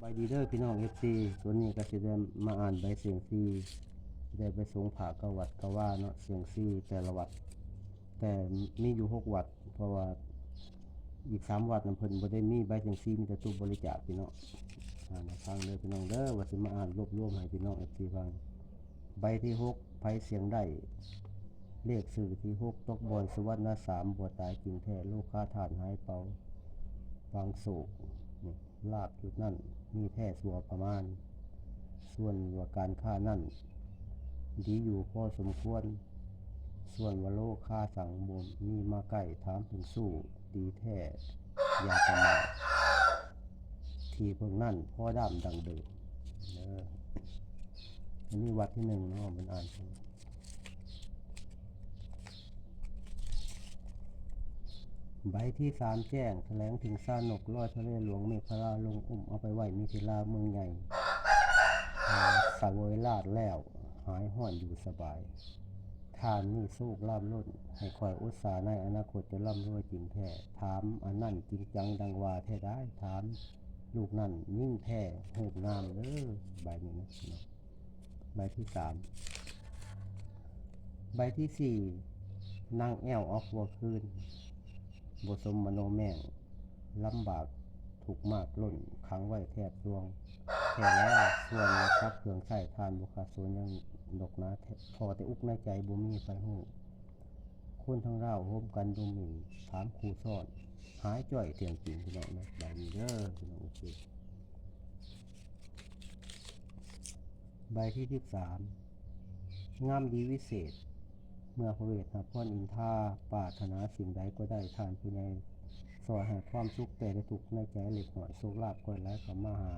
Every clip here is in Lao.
ສະບາຍດີເດີພີ່ນ້ອງເອັຟຊີ ຕອນນີ້ກໍຊິໄດ້ມາອ່ານໃບສຽງຊີ ໄດ້ໄປສົງພະກັບວັດກັບວາເນາະ ສຽງຊີແຕ່ລະວັດ ແຕ່ມີຢູ່ຫົກວັດ ເພາະວ່າອີກສາມວັດນັ້ນເພິ່ນບໍ່ໄດ້ມີໃບສຽງຊີ ມີແຕ່ຕູ້ບໍລິຈາກພີ່ນ້ອງ ອ່ານໃຫ້ຟັງເດີພີ່ນ້ອງເດີ ວ່າຊິມາອ່ານລວບລວມໃຫ້ພີ່ນ້ອງເອັຟຊີຟັງ ໃບທີຫົກ ໃຜສຽງໄດ້ ເລກຊື່ທີຫົກ ຕົກບ່ອນສຸວັນນະສາມ ບໍ່ຕາຍຈິງແທ້ ໂລຄາທານຫາຍເປົ່າ ປາງໂສກ ລາບຈຸດນັ້ນມີແທ້ຊົ່ວປະມານ ສ່ວນວ່າການຄ້ານັ້ນ ດີຢູ່ພໍສົມຄວນ ສ່ວນວ່າໂລຄາສັງບໍ່ມີມາໃກ້ ຖາມເຖິງຊູ້ດີແທ້ຢ່າປະມາດ ທີ່ເພິ່ງນັ້ນພໍດຳດັ່ງເດີມເດີ ອັນນີ້ວັດທີໜຶ່ງເນາະ ມັນອ່ານ ໃບທີສາມ ແຈ້ງຖະແຫຼງເຖິງຊານົກ ລອຍທະເລຫຼວງເມກຂະລາ ລົງອຸ້ມເອົາໄປໄວ້ມິຖິລາເມືອງໃຫຍ່ ສະເຫວີຍລາດແລ້ວ ຫາຍຮ້ອນຢູ່ສະບາຍ ທ່ານມີໂຊກລາບລົ້ນ ໃຫ້ຂ້ອຍອຸດສາໃນອະນາຄົດຈະລ່ຳລວຍຈິງແທ້ ຖາມອັນນັ້ນຈິງຈັງດັ່ງວ່າແທ້ດາຍ ຖາມລູກນັ້ນຍິ່ງແທ້ຮູບງາມເດີ ໃບນີ້ນະ ໃບທີສາມ ໃບທີສີ່ ນາງແອວເອົາຜົວຄືນ ບໍ່ສົມມະໂນແມ່ງ ລຳບາກທຸກມາກລົ້ນ ຂັງໄວ້ແທບຊວງ ແທ້ແລ້ວ ສ່ວນວ່າກັບເຄື່ອງໃຊ້ ທ່ານບໍ່ຂາດສູນຫຍັງດອກນາ ທໍ່ແຕ່ອຸກໃນໃຈບໍ່ມີໃຜຮູ້ ຄົນທັງລາວໂຮມກັນດູໝິ່ນ ຖາມຄູ່ຊ້ອນ ຫາຍຈ້ອຍທ່ຽງຈິງ ພີ່ນ້ອງເນາະ ໃບນີ້ເດີ ພີ່ນ້ອງເອີຍ. ໃບທີສິບສາມ ງາມດີວິເສດ ເມື່ອພະເວດຫາພອນອິນທາ ປາດຖະໜາສິ່ງໃດກໍໄດ້ ທ່ານຜູ້ໃຫຍ່ຊ່ອຍໃຫ້ຄວາມສຸກແກ່ໄດ້ທຸກໃນໃຈເລັກນ້ອຍ ໂຊກລາບກໍໄດ້ຫຼາຍເຂົ້າມາຫາ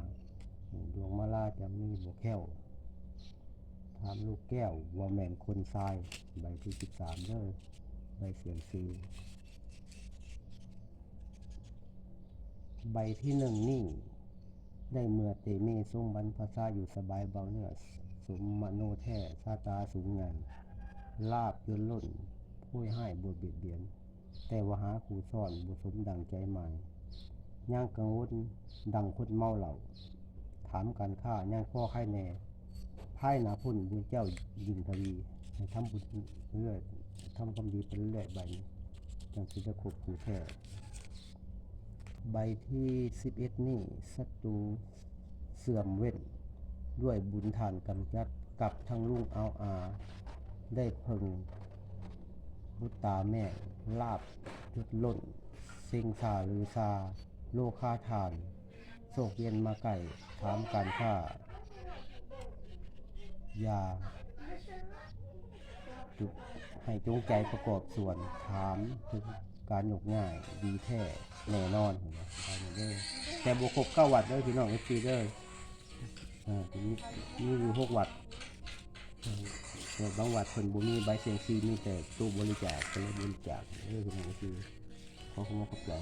ດວງມາລາຈະມີບໍ່ແຄ້ວ ຖາມລູກແກ້ວວ່າແມ່ນຄົນຊາຍ ໃບທີສິບສາມເດີ ໃບສຽງຊີ. ໃບທີໜຶ່ງນີ້ ໄດ້ເມື່ອເຕມີສົມບັນພາສາຢູ່ສະບາຍເບົາເນື້ອ ສົມມະໂນແທ້ຊາຕາສູງໃຫຍ່ ລາບຈົນລົ້ນໂພຍຮ້າຍບໍ່ບຽດບຽນ ແຕ່ວ່າຫາຄູ່ຊ້ອນບໍ່ສົມດັ່ງໃຈໝາຍ ຍັງກັງວົນດັ່ງຄົນເມົາເຫຼົ້າ ຖາມການຄ້າຍັງພໍໄຄແນ່ ພາຍໜ້າພຸ້ນບຸນເຈົ້າຍິ່ງທະວີ ໃຫ້ທຳບຸນເລື້ອຍ ທຳຄວາມດີໄປເລື້ອຍໆ ໃບນີ້ຈັ່ງຊິໄດ້ຄົບຄູ່ແທ້. ໃບທີສິບເອັດນີ້ ສັດຕູເສື່ອມເວັ້ນ ດ້ວຍບຸນທ່ານກຳຈັດ ກັບທັງລຸງອາວອາ ໄດ້ເພິ່ງບຸດຕາແມ່ ລາບຈຸດລົ້ນ ເສັງຊາລືຊາ ໂລຄາທ່ານ ໂຊກເຢັນມາໃກ້ ຖາມການຄ້າ ຢ່າ ໃຫ້ຈົງໃຈປະກອບສ່ວນ ຖາມເຖິງການຍົກຍ້າຍ ດີແທ້ແນ່ນອນ ເຫັນບໍ່? ແຕ່ບໍ່ຄົບເກົ້າວັດເດີພີ່ນ້ອງເອັຟຊີເດີ ເອີ ມີ ມີຢູ່ຫົກວັດ ເອີ ບາງວັດເພິ່ນບໍ່ມີໃບສຽງຊີ ມີແຕ່ຕູ້ບໍລິຈາກ ກໍເລີຍບໍລິຈາກເດີພີ່ນ້ອງເອັຟຊີ ຂໍຂອບໃຈ.